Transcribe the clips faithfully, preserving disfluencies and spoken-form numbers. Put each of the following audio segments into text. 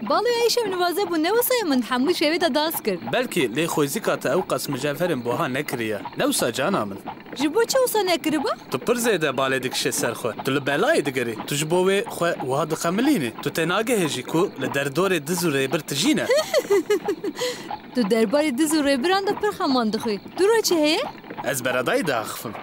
Baloya îşev nivaze bû, ne wisa ye, min hemû şevê de dans kir. Belkî, lê xwezîka te ew qas mijevherên buha nekiriye. Ne wisa cana min. Ji bo çi wisa nekiriba? Tu pir zêde balê dikişê ser xwe. Tu li belayê digerî. Tu ji bo wê xwe wiha dixemilînî. Tu tênagehê jî ku li derdorê diz û rêbir tijî ne. Tu derbarê diz û rêbiran de pir xeman dixwî. Dû re çi heye? Ez beredayî diaxifim.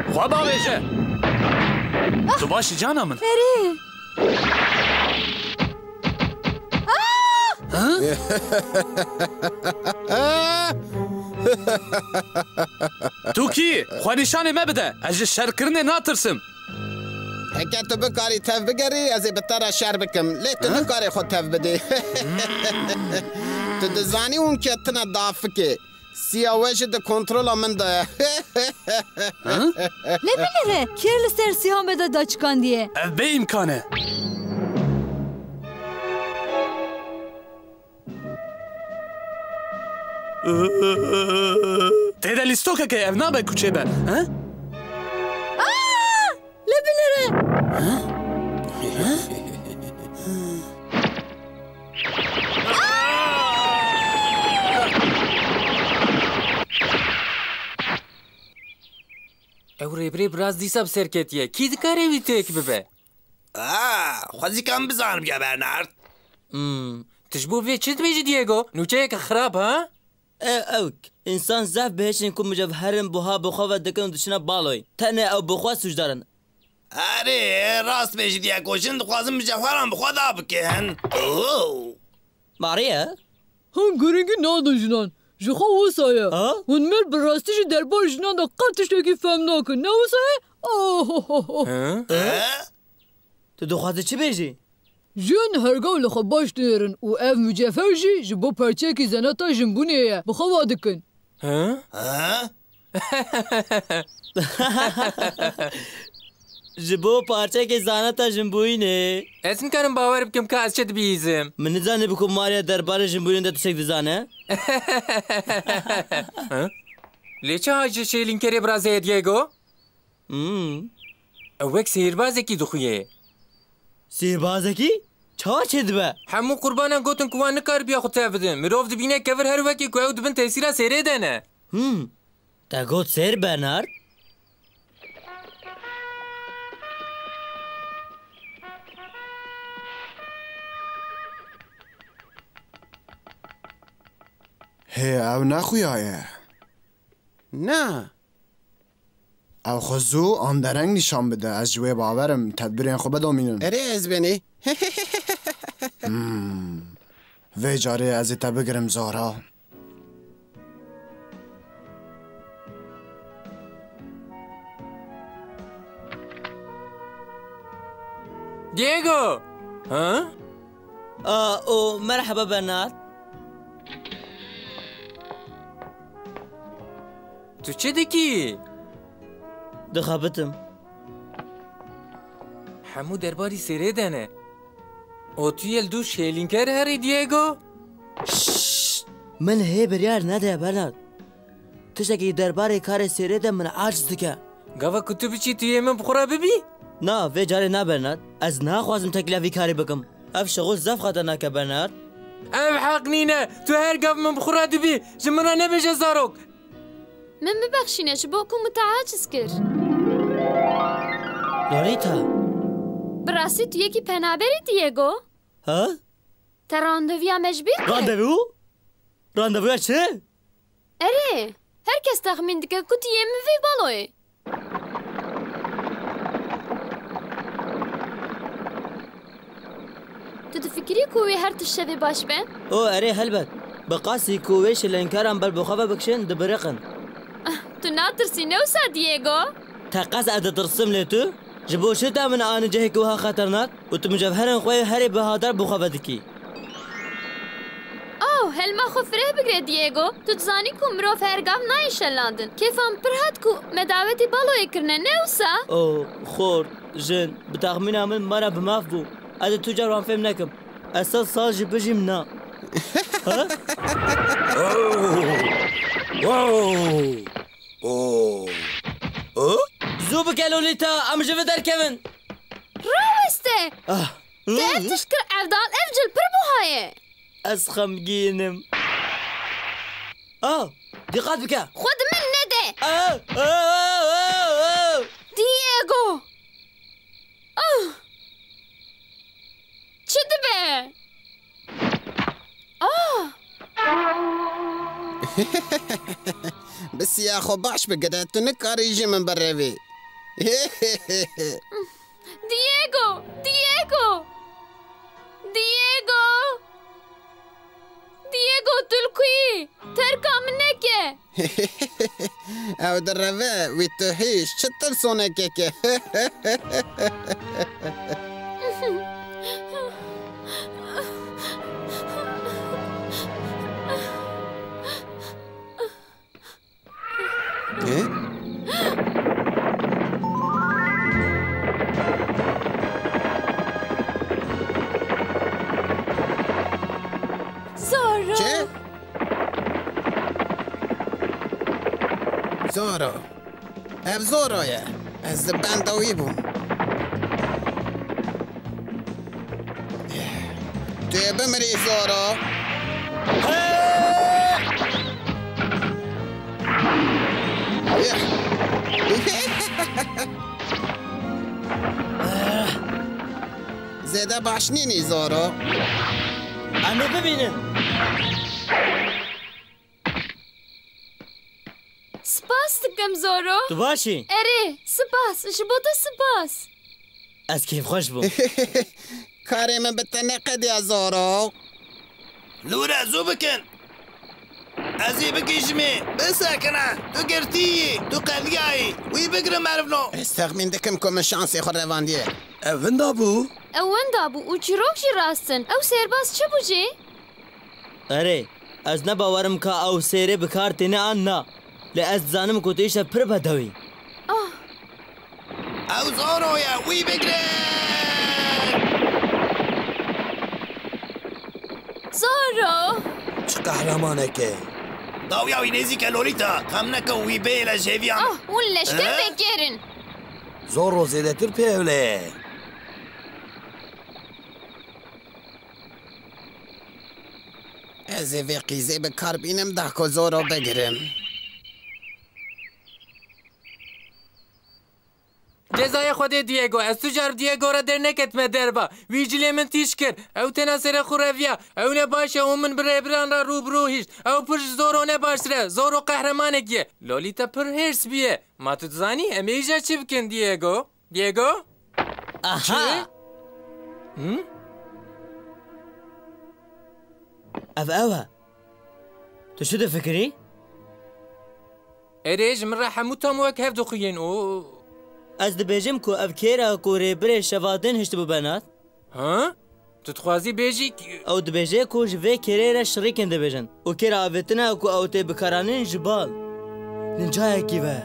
Xwe bavêje! Tu baş î cana min? Erê! Tu kî? Xwe nîşanê me bide. Ez ji şerkirinê natirsim. Heke tu bikarî tev bigerî, ez ê bi te re şer bikim. Lê tu Ha? nikarî xwe tev bidî. Tu dizanî hûn ketine dafikê. Siya we jî di kontrola min de ye. Ha? Lê binêre, kê li ser siha me de daçikandiye? Ev bê îmkan e. Tê de lîstokek e, ev nabe kuçê be, he? Aa! Lê binêre! Ew rêbirê bi rast dîsa bi ser ketiye. Kî dikare wî têk bibe? Ah, xwezîka min bizanim ya Bernard. Hmm, tu ji bo vê çi dibêjî Diego? Nûçeyeke xirab, ha? Ew, ewk. Însan zehf bihêşin ku mucevherên buha bi xwe ve dikin û diçine baloyê. Tenê ew bi xwe sûcdar in. Erê, rast bêjî Diego, jin dixwazin mucevheran bi xwe da bikin. Oh. Maria? Hûn girîngî nadin jinan. Ji xwe wisa ye. Ha? Hûn mêr bi rastî jî derbarê jinan de qet tiştekî fehm nakin. Ne wisa ye? Ohohoho. He? He? Tu dixwazî çi bêjî? Jin hergav li xwe baş dinêrin û ev mucevher jî ji bo parçeyekî zeneta jinbûnê ye. Bi xwe wa dikin. He? He? Ji bo parçekê zaneta jinbûyînê. Ez nikarim bawer bikim ka ez çi dibihîzim. Min nizanî bi ku Maria derbarê jinbûyînê de tiştek dizane. Hı? Lê çi hac ji şêlînkerê birazeye Diego? Hmm. Ew wek sêhirbazekî dixuye. Sêhirbazekî? Çawa çêdibe? Hemû qurbanan gotin ku wan nikaribiya xwe tev bidin. Mirov dibîne kevir her wekî ku ew di bin tesîra sêrê de ne. Hmm. Te got sêr, Bernard? Hê, ew nexuyaye. Na. Ew xwe zû an dereng nîşan bide. Ez ji wê bawer im. Tedbirên xwe bidomînin. Erê ez benî. Hmm. Vê carê ez ê te bigirim, Zahra. Diego! Ha? Aa, o, merhaba Bernard. Tu çi dikî? Dixebitim. Hemû derbarî sêrê de ne. O tu yê li dû şêlînker herî Diego? Şşt! Min hê biryar nede, Bernard. Tiştekî derbarê karê sêrê de min aciz dike. Gava ku tu biçî, tu yê min bi xwe re bibî? Na, vê carê na, Bernard. Ez naxwazim teklîya vî karî bikim. Ev şixul zef xeternak e, Bernard. Ev heq nîne. Tu her gav min bi xwe re dibî. Ji min re nebêje zarok. Min bibexşîne ji bo ku min te aciz kir. Lolita. Bi rastî tu yekî penaberî, Diego? Ha? Te randevuya me ji bîr kir? Randevu? Randevuya çi? Erê, her kes texmîn dike ku tu yê min vê baloyê. Tu difikirî ku wê her tişt şevê baş be? O, erê, helbet. Bi qasî ku wê şêlênkeran ber bi xwe ve bikişin, dibiriqin. Ah, tu natirsî, ne wisa, Diego? Te qas ez ditirsim lê tu? Ji bo çi te min anî cihekî wiha xeternak û tu mucevherên xwe yê herî bihadar bi xwe ve dikî? Oh, Helma xwe fireh bigire Diego. Tu dizanî ku mirov her gav nayê şelandin. Kêfa min pir hat ku me dawetî baloyê kirine, ne wisa? O, xort, jin, bi taxmîna min me re bi maf bû. Ez ê tu car wan fêm nekim. Ez sed sal jî bijîm na. Ha? Wow! Wow! Oh! Oh! Zû bike Lolita, em ji vir derkevin. Raweste! Ah! Te ev tişt kir, Evdal, ev cil pir buha ye. Ez xemgîn im. Ah! Diqat bike. Xwe di min nede. Ah! Ah! Ah! Ah! Ah! Diego! Ah! Çi dibe? Ah! Bi siya xwe baş bigire, tu nikarî ji min birevî. Diego! Diego! Diego! Diego, tu li ku yî? Terka min neke. Ew direve, wî tu hîş, çi tirsonekek e. Ê? Zoro. Çi? Zoro. Ev Zoro ye. Ez li benda wî bûm. Tu yê bimirî Zoro. Zêde baş nînî Zoro. Em ê bibînin. Spas dikim Zoro. Tu baş î? Erê, spas. Ji bo te spas. Ez kêfxweş bûm. Karê min bi te neqediya Zoro. Lûre, zû bikin. Ez ê bigihîjimê. Bisekine. Tu girtî yî. Tu qediyayî. Wî bigire merivno. Ez texmîn dikim ku min şansê xwe revandiye. Ev winda bû? Ew winda bû û çîrok jî rast in. Ew sêrbaz çi bû jî? Erê, ez ne bawerim ka ew sêrê bi kar têne an na. Lê ez dizanim ku tu îşev pir bedew î. Ah. Ew Zoro ye, wî bigire! Zoro! Çi qehremanek e! Dawiya wî nêzîk e Lolita, xem neke wî bêle jêviya min. Ah, hûn leşker He? vekêrin. Zoro zêdetir pêwle ye. Ez ê vê qîzê bi kar bînim da ku Zoro bigirim. Cezaya Xwedê Diego, ez tu car Diego re derneketime derva. Wî cilê min tîj kir. Ew tena serê xwe reviya. Ew ne baş e û min bi rêbiran re rû bi rû hişt. Ew pir ji Zoro ne baştir e. Zoro qehremanek ye. Lolita pir hêrs bûye. Ma tu dizanî em ê îja çi bikin Diego? Diego? Aha! Çi? Hı? Ev ew e. Tu çi difikirî? Erê, ji min re hemû tam wek hev dixuyên û Ez dibêjim ku ev kêr e ku rêbirê şeva din hiştibû benat. Ha? Tu dixwazî bêjî k- Ew dibêje ku ji vê kêrê re şirîkên dibêjin û kêra avêtine ku ew tê bikaranîn ji bal. Nincayekî ve.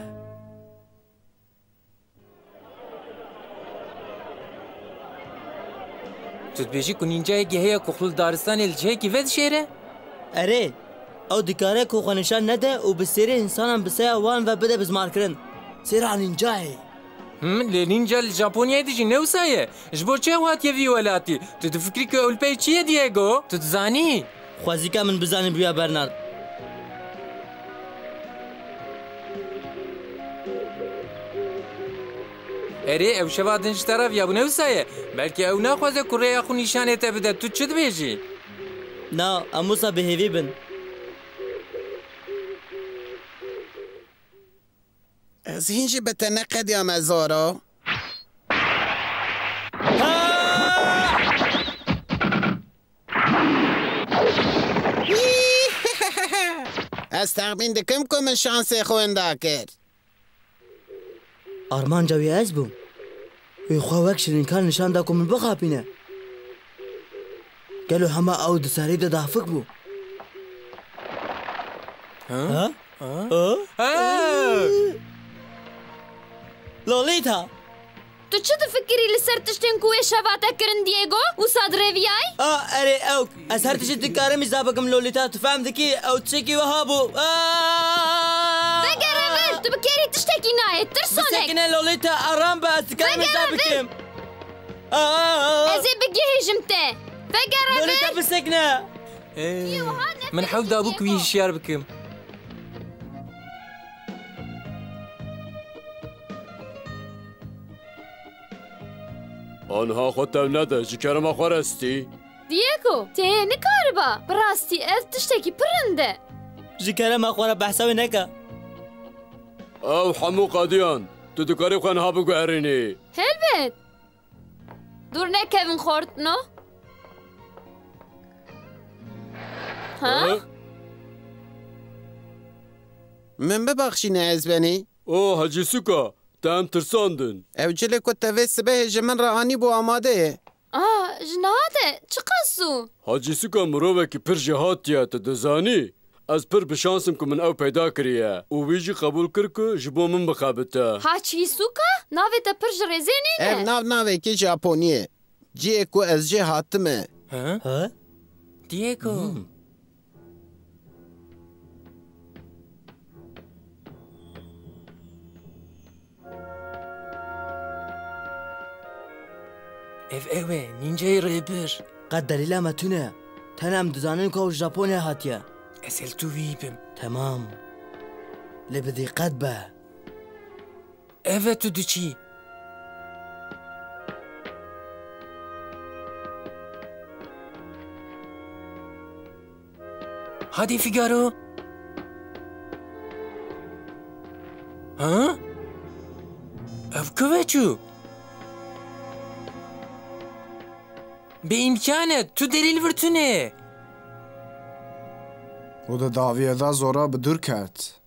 Tu dibêjî ku nîncayekî heye ku xwe li daristanê li cihekî vedişêre? Erê, ew dikare ku xwe nîşan nede û bi sêrê însanan bi saya wan ve bide bizmarkirin. Sêra nîncayê. Him, lê nînca li Japonyayê de jî ne wisa ye. Ji bo çi ew hatiye vî welatî? Tu difikirî ku ew li pey çi ye Diego? Tu dizanî? Xwezîka min bizanî bûya Bernard. Erê, ew şeva din ji te re viya bû ne wisa ye. Belkî ew naxwaze ku rêya xwe nîşanê te bide, tu çi dibêjî? Na, em wisa bi hêvî bin. Ez hîn jî bi te neqediyame Zoro. Ez texmîn dikim ku min şansê xwe winda kir. Armanca wî ez bûm. Wî xwe wek şirînkar nîşan da ku min bixapîne. Gelo hema ew di serî de dafik bû? Ha? Ha? Ha? Lolita! Tu çi difikirî li ser tiştên ku wê şeva te kirin, Diego? Wisa dirêviyayî? A, erê ew. Ez her tiştî dikarim îza bikim, Lolita. Tu fehm dikî? Ew tiştekî wiha bû. A! Vegere vir! Tu bi kêrî tiştekî nayê. Tirsonek! Bisekine, Lolita. Aram be. Ez dikarim îza bikim. A! Ez ê bigihîjim te. Vegere vir! Lolita, bisekine. Ê, min hewl dabû ku wî hişyar bikim. Aniha xwe tev nede, ji kerema xwe re stî. Diego, tê nikariba. Bi rastî ev tiştekî pir rind e. Ji kerema xwe re behsa wê neke. Ew hemû qediyan. Tu dikarî xwe niha biguherînî. Helbet. Dûr nekevin xortino. Ha? Ha? Min bibexşîne ez benî. O Hecî Sûka, te em tirsandin. Ew cilê ku te vê sibehê ji min re anîbû amade ye. Ah, ji niha de çiqas zû? Hecî Sûka mirovekî pir jêhatî ye, tu dizanî? Ez pir bi şans im ku min ew peyda kiriye û wî jî qebûl kir ku ji bo min bixebite. Hacî Sûka? Navê te pir ji rêzê nîne. Ev nav navekî Japonî ye. Cihê ku ez jê hatime. Ha? Ha? Diego. Hmm. Ev ew e, nînceyê rêbir. Qet delîla me tune. Tenê em dizanin ku ew ji Japonya hatiye. Ez li tu wî bim. Temam. Lê bi dîqet be. Ev e, tu diçî. Hadi Figaro. Ha? Ev ku veçû? Bê îmkan e, tu delîl vir tune. Û di dawiyê de Zoro bi dûr ket.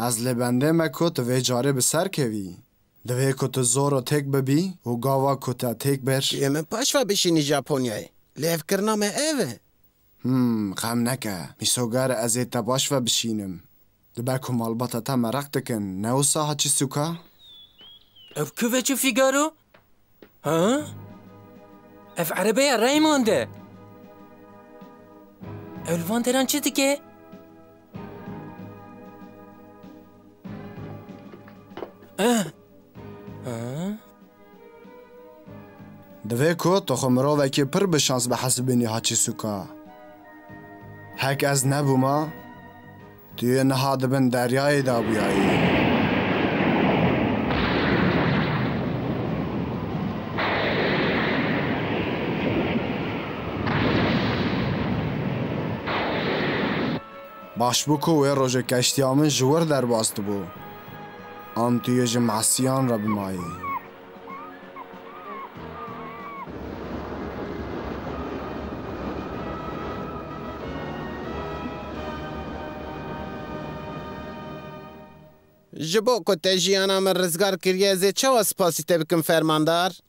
Ez lê bendê me ku tu vê carê bi ser kevî. Divê ku tu Zoro têk bibî û gava ku te têk bir. Tu yê min paş ve bişînî Japonyayê. Lê hevkirina me ev e. Hmm, xem neke. Mîsoger ez ê te baş ve bişînim. Dibe ku malbata te meraq dikin, ne wisa Hachisuka? Ev ku veçû Figaro? Ha? Ev erebeya Raymond e. Ew li van deran çi dike? Eh. Ha? Divê ku tu xwe mirovekî pir bi şans bihesibînî Hachisuka. Hek ez nebûma, tu yê niha di bin deryayê de bûyayî. Baş bû ku wê rojê keştiya min ji wir derbas dibû. An tu yê ji mesiyan re bimayî. Ji bo ku te jiyana min rizgar kiriye, ez ê çawa spasî te bikim, fermandar?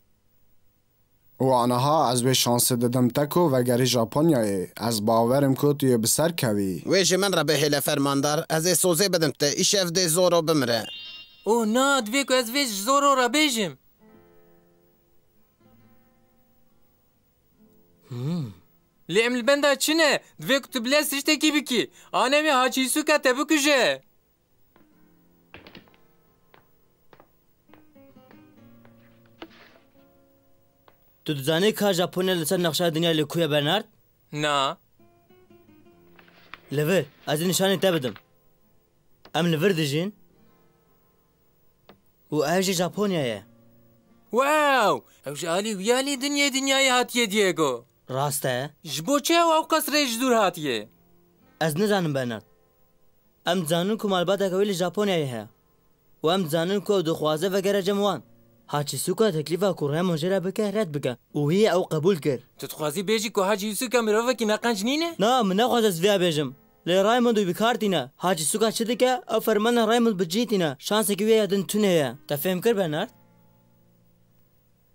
Û aniha ez wê şansê didim te ku vegerî Japonyayê. Ez bawer im ku tu yê bi ser kevî. Wê ji min re bihêle, fermandar. Ez ê sozê bidim te. Îşev dê Zoro bimire. Oh na, divê ku ez vê ji Zoro re bêjim. Hmm. Lê em li benda çi ne? Divê ku tu bi lez tiştekî bikî. Anewê Hachisuka te bikuje. Tu dizanî ka Japonya li ser nexşeya dinyayê li ku ye, Bernard? Na. Li vir, ez ê nîşanî te bidim. Em li vir dijîn. Û ev jî Japonya ye. Wow! Ew ji alî wî alî dinyê dinyayê hatiye, Diego. Rast e. Ji bo çi ew ew qas rê ji dûr hatiye? Ez nizanim, Bernard. Em dizanin ku malbateke wî li Japonyayê heye. Û em dizanin ku ew dixwaze vegere cem wan. Hachisuka teklîfa ku Raymond jê re bike red bike û wî ew qebûl kir. Tu dixwazî bêjî ku Hachisuka mirovekî neqenc nîne? Na, min nexwest ez viya bêjim. Lê Raymond wî bi kar tîne. Hachisuka çi dike? Ew fermana Raymond bi cî tîne. Şansekî wê ya din tune ye. Te fêm kir, Bernard?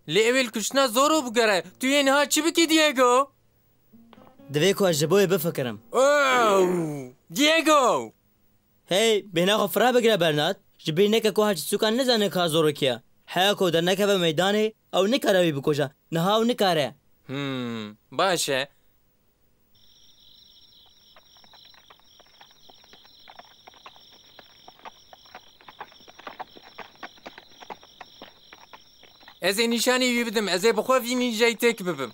Lê ew ê li kuştina Zoro bigere. Tu yê niha çi bikî, Diego? Divê ku ez ji bo wê bifikirim. Oh! Diego! Hey, bêhna xwe fireh bigire Bernard. Ji bîr neke ku Hacî Sûka nizane ka Zoro kî ye. Heya ku dernekeve meydanê, ew nikare wî bikuje. Niha ew nikare. Hmm, baş e. Ez ê nîşanî wî bidim, ez ê bi xwe vî nînjayî têk bibim.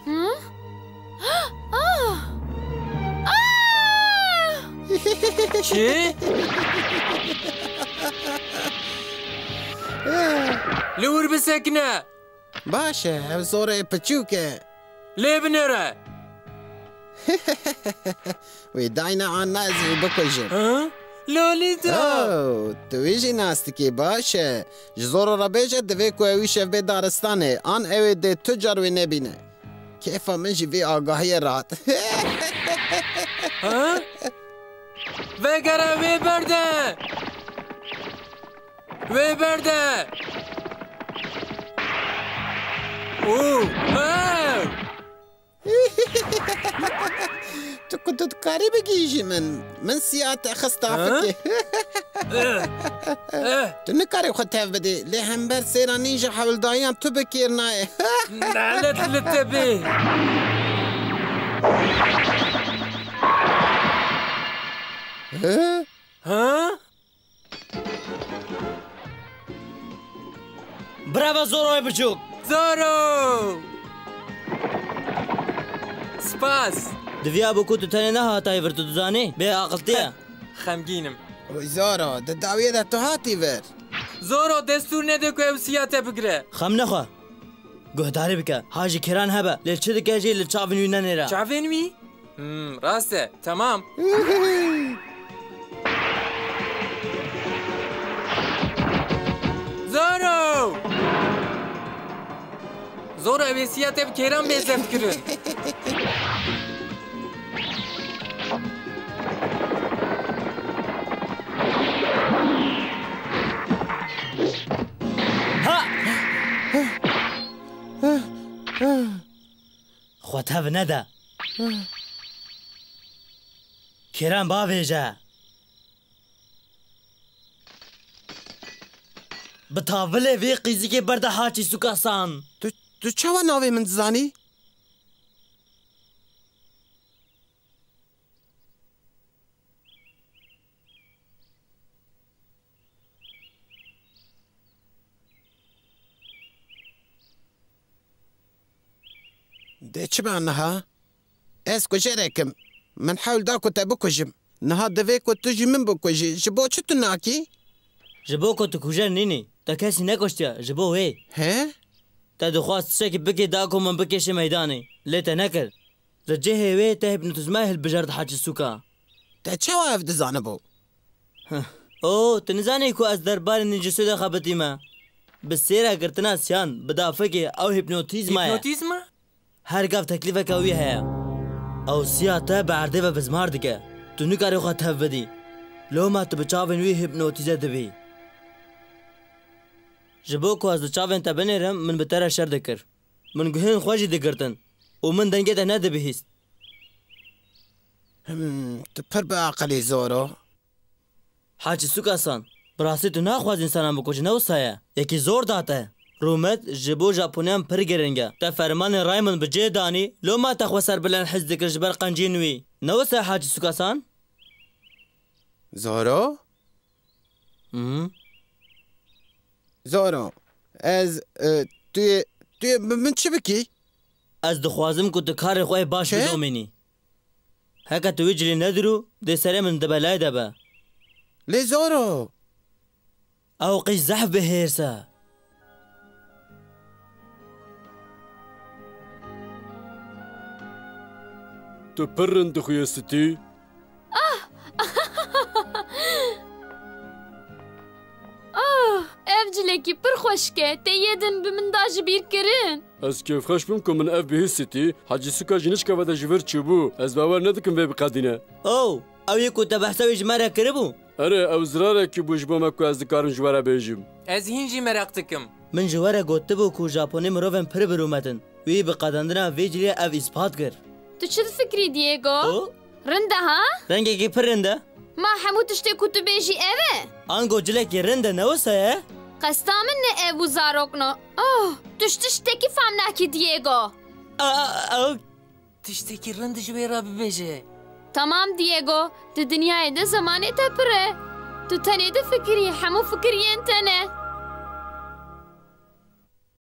Hı? Ah! Ah! Çi? Li wir bisekine. Baş e, ev Zoroyê piçûk e. Lê binêre. Wî dayne an na ez wî bikujim. Ha? Lolita! Oh, tu wî jî nas dikî, baş e. Ji Zoro re bêje, divê ku ew îşev bê daristanê, an ew ê dê tu car wê nebîne. Kêfa min jî vê agahiyê re hat. Ha? Vegere wê berde! Wê berde! Û, ew! Tu ku tu dikarî bigihîjî min. Min siya te xist afikê. Eh, eh. Tu nikarî xwe tev bidî. Lê hember sêra nîn ji hewldayiyan tu bi kêr nayê. Nalet li te bê. Hı? Ha? Bravo Zoroyê biçûk! Zoro! Spas! Diviya bû ku tu tenê nehatayî vir, tu dizanî? Bê aqiltiye. Xemgîn im. Oy Zoro, di dawiyê de tu hatî vir. Zoro, destûr nede ku ew siya te bigire. Xem nexwe. Guhdarî bike. Ha jî kêran hebe. Lê çi dike jî li çavên wî nenêre. Çavên wî? Hmm, rast e. Tamam. Zoro! Zoro, ew ê siya te bi kêran bê zeft kirin. Ha! Xwe tev nede. Kêran bavêje. Bi tavilê vê qîzikê berde Haçî Sukasan. Tu, tu çawa navê min dizanî? Dê çi be niha? Ez kujerek im. Min hewl da ku te bikujim. Niha divê ku tu jî min bikujî. Ji bo çi tu nakî? Ji bo ku tu kujer nînî. Te kesî nekuştiye. Ji bo wê. He? Te dixwest tiştekî bikî da ku min bikêşî meydanê. Lê te nekir. Li cihê wê te hîpnotîzmayê hilbijart Haçî Suka. Te çawa ev dizanibû? Heh. O, tu nizanî ku ez derbarê Ninjitsu de xebitîme. Bi sêra girtina siyan, bi dafikê, ew hîpnotîzma ye. Hîpnotîzma? Her gav teklîfeke wî heye. Ew siya te bi erdê ve bizmar dike. Tu nikarî xwe tev bidî. Loma tu bi çavên wî hîpnotîze dibî. Ji bo ku ez li çavên te binêrim, min bi te re şer dikir. Min guhên xwe jî digirtin û min dengê te nedibihîst. Hmm, tu pir bi aqilî Zoro. Haçî Sukasan, bi rastî tu naxwazî însanan bikujî, ne wisa ye? Yekî zor da te. Rûmet ji bo Japoniyan pir giring e. Te fermanê Raymond bi cih danî, loma te xwe serbilind his dikir ji ber qenciyên wî. Ne wisa ye Haçî Sukasan? Zoro? Hı? Zoro, ez, e, tu yê, tu yê bi min çi bikî? Ez dixwazim ku tu karê xwe yê baş Çi? bidomînî. Heke tu wî cilî nedirû, dê serê min di belayê de be. Lê Zoro! Ew qîz zehf bihêrs e. Tu pir rind dixuye Stî. Ah! Ah! Ev cilekî pir xweş Xweşke, te yê din bi min da ji bîr kirin. Ez kêfxweş bûm ku min ev bihîstîtî, Hecî Sûka ji nişka ve de ji vir çûbû. Ez bawer nedikim vê biqedîne. Oh, ew yê ku te behsa wî ji me re kiribû? Erê, ew zirarekî bû ji bo me ku ez dikarim ji we re bêjim. Ez hîn jî meraq dikim. Min ji we re gotibû ku Japonî mirovên pir birûmet in. Wî bi qedandina vê cilê ev îspat kir. Tu çi difikirî, Diego? O? Rind e, ha? Rengekî pir rind e. Ma hemû tiştê ku tu bêjî ev e? Ango cilekî rind e, ne wisa ye? Qesta min ne ev û zarokno. Oh, tu ji tiştekî fam nakî, Diego. A, a, a, Tiştekî rind ji wê re bibêje. Tamam, Diego. Di dinyayê de zemanê te pir e. Tu tenê difikirî, hemû fikiriyên te ne.